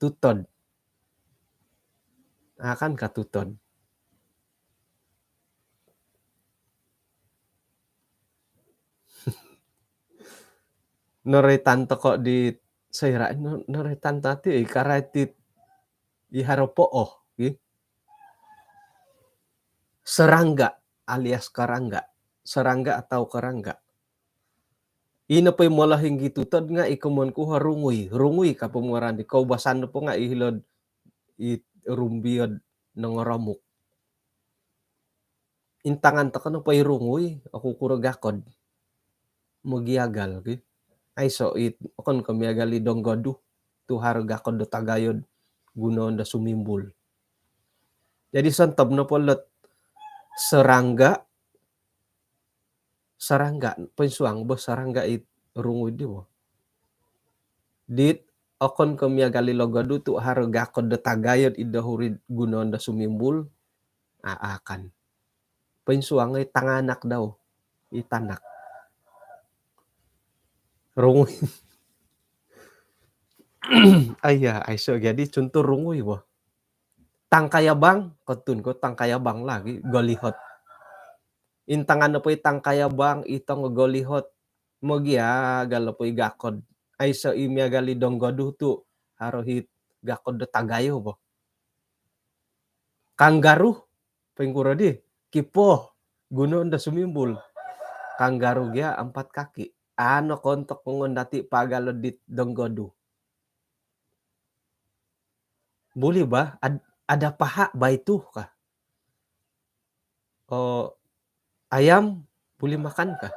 Tutod. Akan ka tutod. Noroitan toko' di soira', no-, noroitan tati', eh, karait i haro po, oh, gi. Serangga alias karangga. Serangga atau karangga. Ino po i molohing gitutod nga' i komon ku ho rungui. Rungui ka pomogunan di koubasan nopo nga' i hilo'd i rumbiod nongoromuk. Intangan toko nopo i rungui, oku kuro gakod. Mogiagal ki. Aiso it, okon ko miagal i donggodu. Tu haro gakod do tagayo'd gunoon do sumimbul. Jadi sontob nopo lot serangga, serangga, poinsuang bo serangga it rungui di bo. Dit, okon ko miagal i logodu tu haro gakod do tagayo'd id dohuri'd gunoon do sumimbul, aakan. Poinsuang i tanganak dau, i tanak. Rungui. Aiya, aiso gia di cuntu rungui bo. Tangkayabang, kotun ko tangkayabang lagi, golihot. Intangan nopo i tangkayabang, i tongo golihot, mogiagal nopo i gakod. Aiso i miagal i donggodu tu haro hit gakod do tagayo bo. Kanggaru, poingkuro di, kipo, gunoon do sumimbul. Kanggaru gia empat kaki. Ano kontok ngon dati pagal dit donggodu. Boleh bah, ad-, ada paha bah itu kah? Oh, ayam boleh makan kah?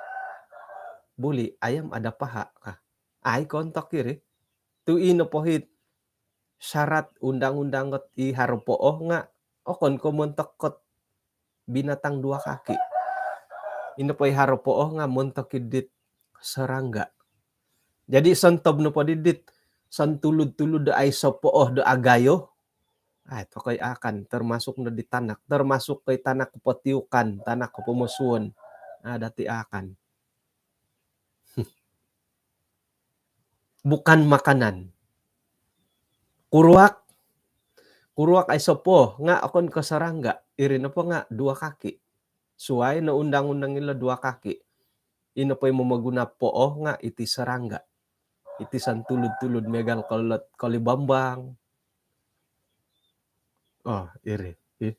Boleh, ayam ada paha kah? Ai kontok iri. Tu ino po hit syarat undang-undang kot i haro pooh nga okon ko montok kot binatang dua kaki. Ino po i haro pooh nga montok i dit serangga. Jadi sontob nopo di dit sontulud-tulud do aiso pooh do agayo, ai, tokoi akan, termasuk no di tanak, termasuk ko i tanak kopotiukan, tanak kopomosuon. Ah, dati akan. Bukan makanan. Kuruak, kuruak aiso pooh nga okon ko serangga, iri nopo nga dua kaki. Suai no undang-undang ilo dua kaki. Ino po i momoguna pooh nga iti serangga. Iti sontulud-tulud miagal kolot kolibambang. Oh, iri. Ih.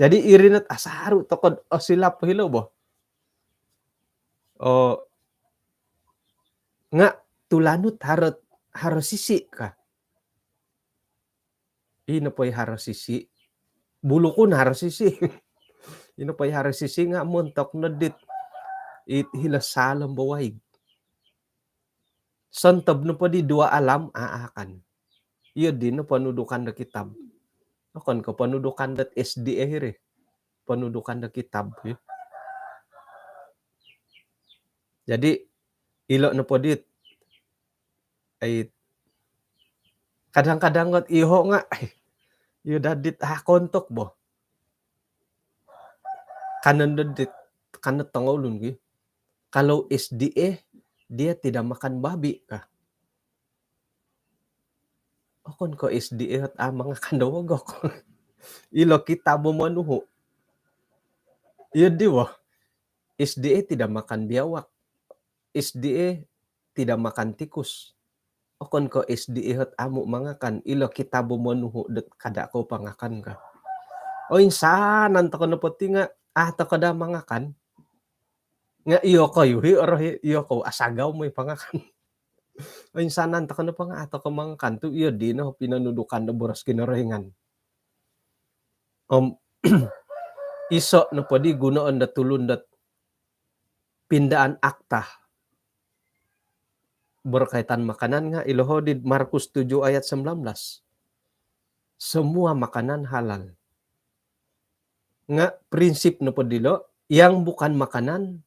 Jadi iri not asaru tokod osilap hilo bo. Oh, nga tulanut haro, haro sisi kah? Ino po i haro sisi. Bulukun haro sisi. Ino po i haro sisi nga montok no dit it hilo salom bo waig. Sontob nopo di dua alam, aakan. Iyo dino ponudukan do kitab. Okon ko ponudukan dot S D A iri. Ponudukan do kitab, ya. Jadi, ilo nopo dit, ai, kadang-kadang ngot iho nga, ai, iyo dadit, ah, kontok bo. Kanon dadit, kanon tongoulun gi. Kalau S D A, dia tidak makan babi kah? Okon ko S D A ot a mangakan do wogok. Ilo kitab monuhu. Iyo di wo. S D A tidak makan biawak. S D A tidak makan tikus. Okon ko S D A ot amu mangakan, ilo kitab monuhu dot kada ko pangakan kah? Oinsanan toko nopo ti nga, ah, toko da mangakan. Nga iyo ko yuhi, orohi, iyo ko asagau moi pangakan. Oinsanan toko nopo nga, ah, toko mangakan tu, iyo dino pinonudukan do boros Kinorohingan. Om, iso nopo di gunoon do tulun dot pindaan akta berkaitan makanan nga ilo ho di Markus tujuh ayat sembilan belas. Semua makanan halal. Nga prinsip nopo dilo, yang bukan makanan,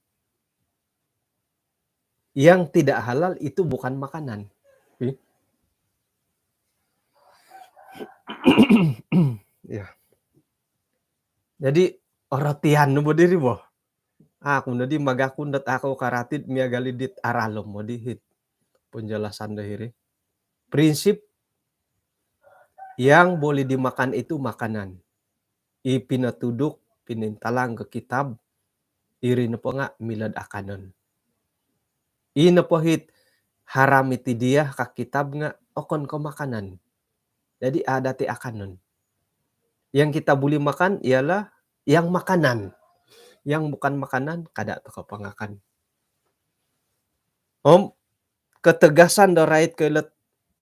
yang tidak halal itu bukan makanan. Ih. Ya. Jadi, orotian nopo diri bo. Aku nodi magakun dot aku karatid miagal i dit aralom mo di hit penjelasan do hiri. Prinsip yang boleh dimakan itu makanan. I pinotuduk, pinintalang ko kitab, iri nopo nga milod akanon. I nopo hit haram iti dia ka kitab nga okon ko makanan. Jadi, ada ti akanon. Yang kita boleh makan ialah yang makanan. Yang bukan makanan, kada toko pangakan. Om ketegasan do rait ko ilot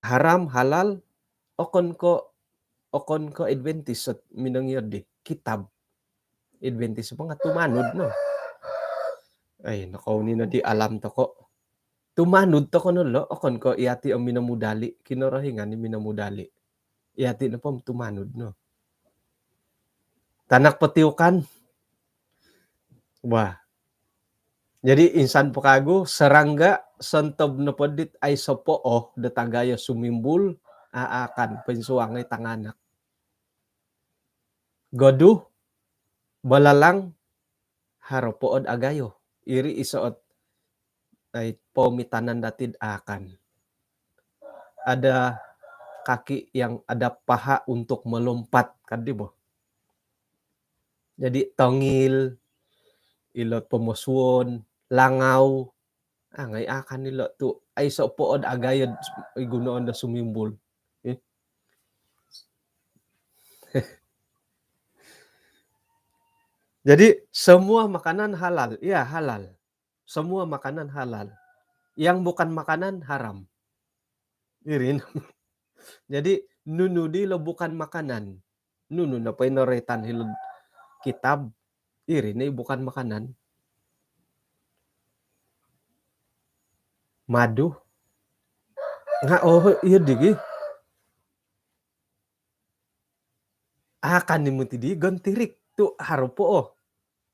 haram, halal, okon ko, okon ko Adventist ot minongiod di kitab. Adventist po nga tumanud no. Ai, nokouni no di alam toko. Tumanud toko no lo, okon ko iyati o minomudali, Kinorohingan i minomudali. Iyati nopo tumanud no. Tanak potiukan. Wah. Jadi insan po kagu, serangga sontob nopo dit aiso po o do tagayo sumimbul, aakan poinsuangai tanganak. Goduh, balalang, haro po od agayo. Iri iso ot, ai, poomitanan dati aakan. Ada kaki yang, ada paha untuk melompat, kadi bo. Jadi tongil, ilot pomosuon, langau, angai aakan ilo tu aiso po od agayo id gunoon do sumimbul. Eh. Jadi semua makanan halal, iya halal. Semua makanan halal. Yang bukan makanan haram. Iri no. Jadi nunu di lo bukan makanan. Nunu nopo i noroitan hilo'd kitab, iri no i bukan makanan. Madu. Nga, oh, iyo di gi. Aakan i moti di gontirik tu haro po o.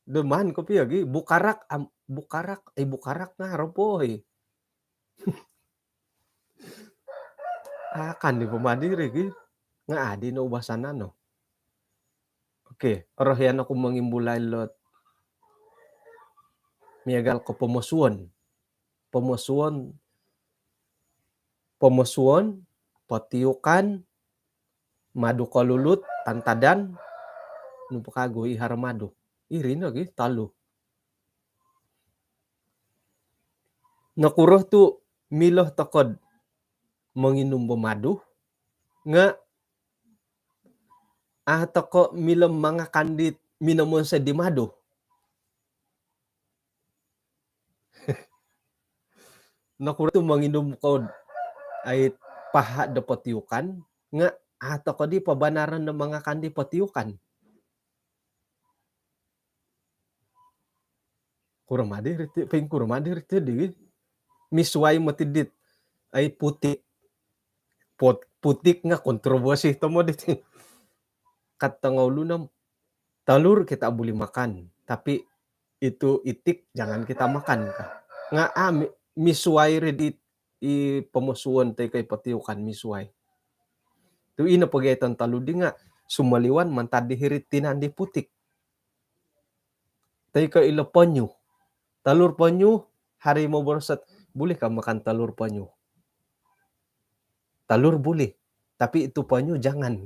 Do maan kopio gi bukarak, am, bukarak, eh, bukarak nga haro po o, eh. Aakan i po madi ri gi. Nga adi no ubasanan no. Okey, orohian oku mongimbulai ilot miagal ko pomosuon. Pomosuon, pomosuon, potiukan, madu kolulut, tantadan, nu po kagu i haro madu. Iri no gi tolu. Nokuro tu milo toko'd monginum do madu, nga a toko milo mangakan di minomonsoi di madu. Nokuro tu monginum ko, ai, paha do potiukan, nga a toko di pabanaran do mangakan di potiukan. Kuro madi riti, ping kuro madi riti di. Misuai moti dit, ai, putik. Put-, putik nga kontroversi tomod dit. Kat tongoulun om, telur kita boleh makan, tapi itu itik jangan kita makan, ka. Nga a, mi-, misuai ri di i pomosuon toi ko i potiukan misuai. Tu ino pogi iton tolu di nga sumoliwan mantad di hiri tinan di putik. Toi ko ilo penyu. Telur penyu, hari moboros ot, boleh ka makan telur penyu? Telur boleh, tapi itu penyu jangan.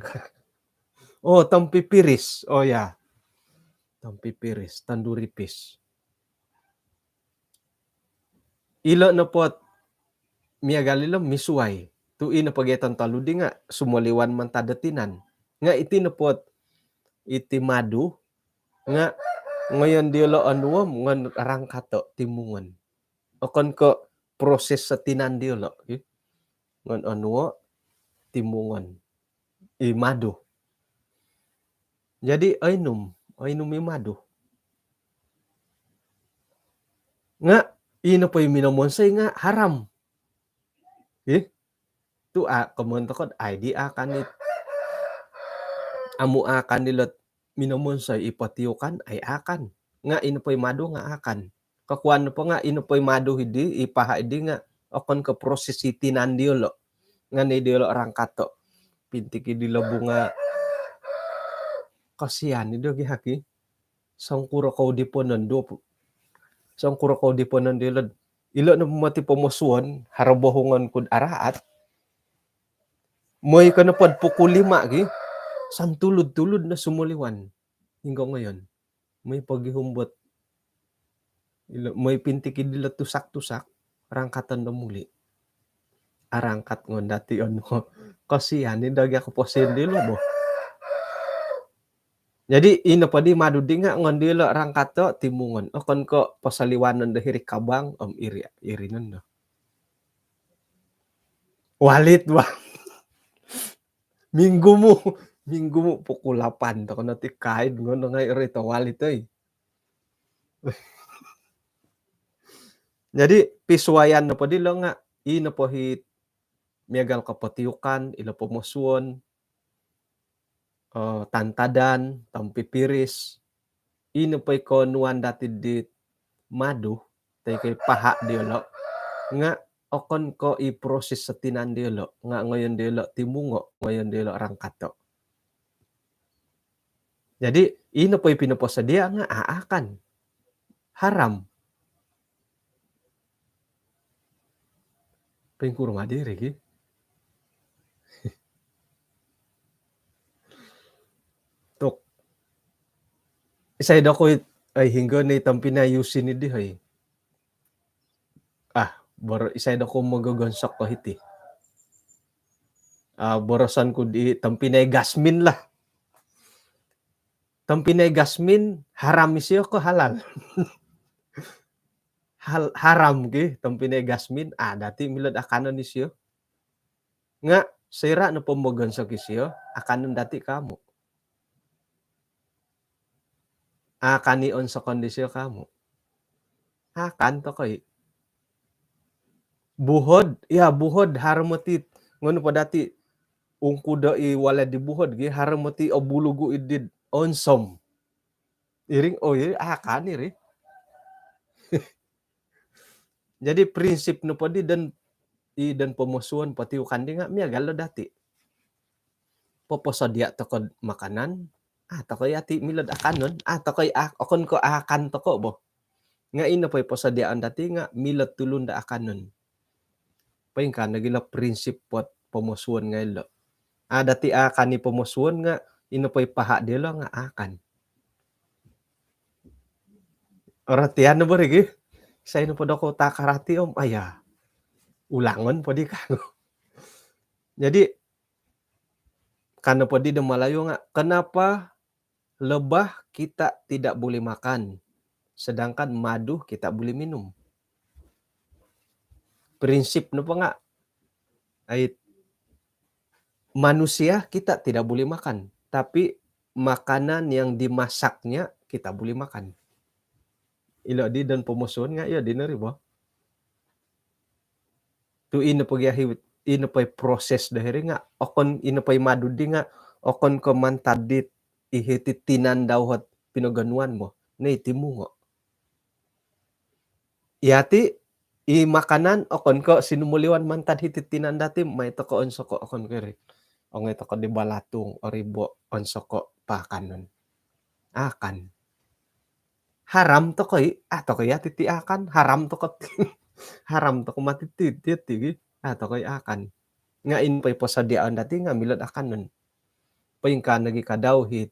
Oh, tompipiris. Oh ya. Tompipiris, tandoori fish. Ilo nopo ot miagal ilo misuai. Tu ino pogi iton tolu di nga sumoliwan mantad do tinan. Nga iti nopo ot iti madu, nga ngoyon diolo onuo om ngon rangkato timungon. Okon ko proses do tinan diolo, ki. Ngon onuo, timungon. I madu. Jadi oinum, oinum i madu. Nga ino po i minomonsoi nga haram. Ih, tu a, komoyon toko, ai, di aakan it. Amu aakan ilot minomonsoi i potiukan, ai, aakan. Nga ino po i madu nga aakan. Kokuan nopo nga ino po i madu hidi, i paha hidi nga okon ko proses i tinan diolo. Nga ni diolo rangkato. Pintik i dilo bunga. Kasian i do gi haki. Songkuro kou di ponon duo pu-, songkuro kou di ponon diolo. Ilo nopo moti pomosuon, haro bohungon kud araat. Moi ko nopo id pukul lima gi, santulud-tulud no sumoliwan. Hinggo ngoyon. Moi pogi humbot. Ilo, moi pintik i dilo tusak-tusak, rangkaton do muli. Arangkat ngon dati onuo. Kasian i do gi ako posin dilo bo. Jadi ino po di madu di nga ngon diolo rangkato timungon. Okon ko posoliwanon do hiri kabang, om iri, iri nondo. Walit, wah. Minggu mu, minggu mu pukul lapan toko no ti kaid ngono ngai ri to walit, oi. Jadi, pisuayan nopo dilo nga, i nopo hi miagal ko potiukan, ilo pomosuon, eh, tantadan, tompipiris, i nopo i konuan dati di madu, toi ko i paha diolo, nga okon ko i proses do tinan diolo, nga ngoyon diolo timungo, ngoyon diolo rangkato. Jadi, i nopo i pinoposodia nga aakan. Haram. Poingkuro ma diri gi. Tok. Isai dokoyu, ai, hinggo ni tompinai Yusin di, hai. Ah, bor-, isai dokoyu mogogonsok ko hiti. Ah, boroson ku di tompinai Gasmin lah. Tompinai Gasmin, haram isio ko halal? Hal-, haram ki, tompinai Gasmin, ah, dati milo do akanon isio. Nga, soira nopo mogonsok isio, akanon dati ko amu. Akan i onsokon disio ko amu. Akan toko i. Buhod, ya, buhod, haro moti, ngono po dati, ungkudo i walai di buhod gi, haro moti obulugu i did onsom. Iri, oh, iri, akan iri. Jadi, prinsip nopo di don, i don pomosuon, potiukan di nga miagal lo dati. Poposodia toko makanan, ah, toko i ati milo do akanon, ah, toko i ak-, okon ko akan toko bo. Nga i nopo i posodiaan dati nga milo tulun do akanon. Poingkaa nogi lo prinsip pot pomosuon ngai lo. Ah, dati akan i pomosuon nga i nopo i paha diolo nga akan. Orotian no bo ri gi. Isai nopo dokoyu takarati om, aya. Ulangon po di kagu. Jadi, ka nopo di do Malayu nga, kenapa lebah kita tidak boleh makan, sedangkan madu kita boleh minum? Prinsip nopo nga, ai, manusia kita tidak boleh makan, tapi makanan yang dimasaknya kita boleh makan. Ilo di don pomosuon nga, iyo di no ri bo. Tu i nopo gia hi, i nopo i proses do hiri nga, okon, i nopo i madu di nga, okon ko mantad dit i hiti tinan dau ot pinogonuan bo. Noi timungo. Yati, i makanan, okon ko sinumuliwan mantad hiti tinan dati, mai toko onsoko, okon ko iri. Ongoi toko di balatung, oribo, onsoko, paakanon. Akan. Haram toko i, ah, toko i ati ti akan, haram toko, haram toko mati ti, ti, ti, gi. Ah, toko i akan. Nga i nopo i posodiaan dati nga milo do akanon. Poingkaa nogi ka dau hi,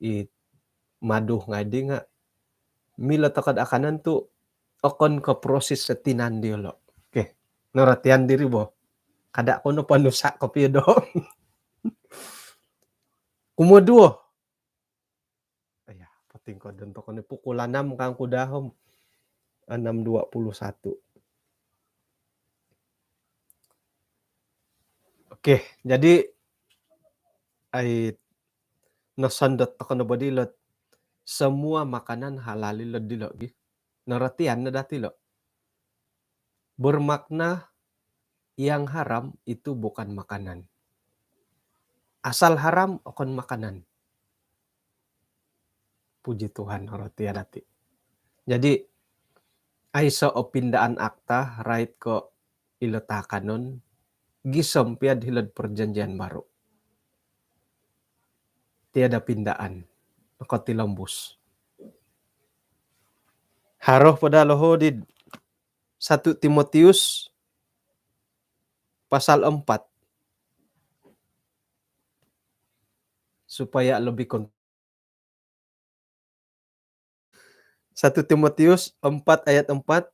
i madu ngai di nga milo toko do akanon tu okon ko proses do tinan diolo. Okey. Norotian diri bo. Kada ko no panusa kopio do. Kumoduo. Aya, potingkodon toko ni pukul anam kangku daa om. Anam dua puluh satu. Okey, jadi, ai, nosondot toko no bo dilo, semua makanan halal ilo dilo gi. Norotian no dati lo. Bermakna yang haram itu bukan makanan. Asal haram okon makanan. Puji Tuhan, norotian dati. Jadi, aiso o pindaan akta, rait ko ilo taakanon, gisom pia do hilo'd perjanjian baru. Tiada pindaan. Nokotilombus. Haro po daa loho di satu Timotius pasal empat. Supaya lebih kon-, satu Timotius empat ayat empat,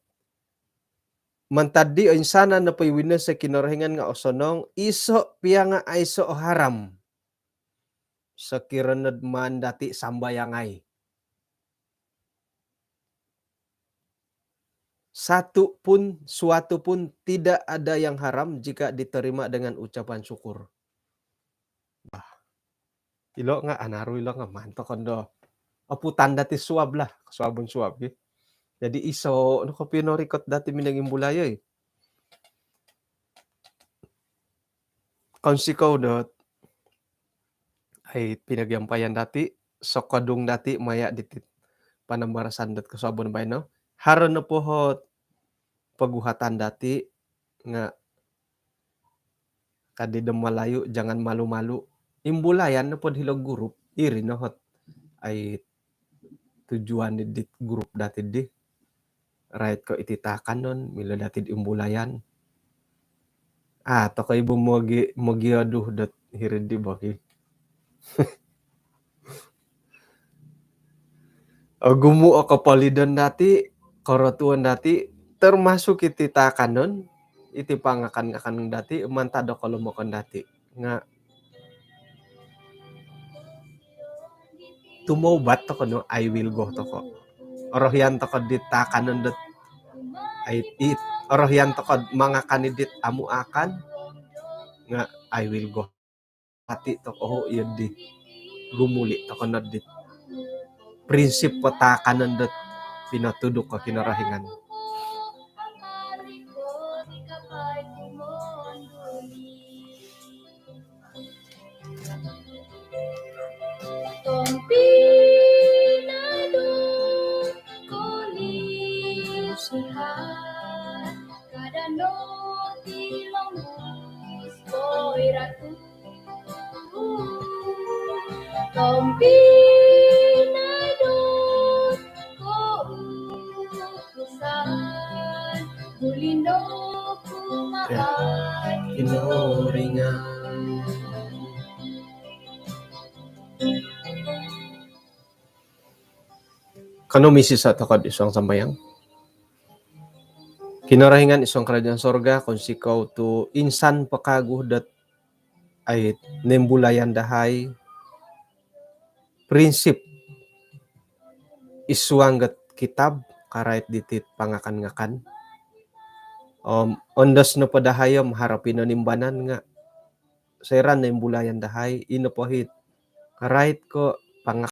mantad di oinsanan nopo i winonsoi Kinorohingan nga osonong, iso pia nga aiso o haram. Sokiro nod maan dati sambayangai. Satu pun, suatu pun tidak ada yang haram jika diterima dengan ucapan syukur. Bah. Ilo nga anaru ilo nga mantokon do. Apu tanda ti suab lah, suabon suab ki. Jadi iso no kopi no rikot dati minangimbulai oi. Konsikou dot ai pinagiampayan dati, sokodung dati maya ditit panambarasan dot kosuabon baino. Haro no pohot poguhatan dati nga kadi do Malayu, jangan malu-malu. Imbulayan no pod hilo grup, iri no hot ai tujuan di, di grup dati di. Rait ko iti takanon, milo dati di imbulayan. Ah, toko ibu mogi, mogi aduh dot hiri di bagi. Ogumu o kopolidon dati, korotuon dati, termasuk iti takanon, iti pangakan-ngakan dati, mantad do kolomokon dati. Nga tumoubat toko no, I will go toko. Orohian toko dit takanon dot ai it, orohian toko mangakan dit amu akan, nga I will go. Ati toko iyo di gumuli toko no dit prinsip patakanon dot pinotuduk ko Kinorohingan. Tompinai do kolinsuhan, kada no tilongus koi ratu. Tompinai do koupusan, bulindo kumaa Kinorohingan. Kano misisa toko id suang sambayang. Kinorohingan id suang kerajaan sorga, konsikou tu insan po kagu dot ai nimbulayan dahai prinsip id suang dot kitab karait ditit pangakan-ngakan. Om ondos nopo dahai om haro pinonimbanan nga soira nimbulayan dahai, ino po hit karait ko panga-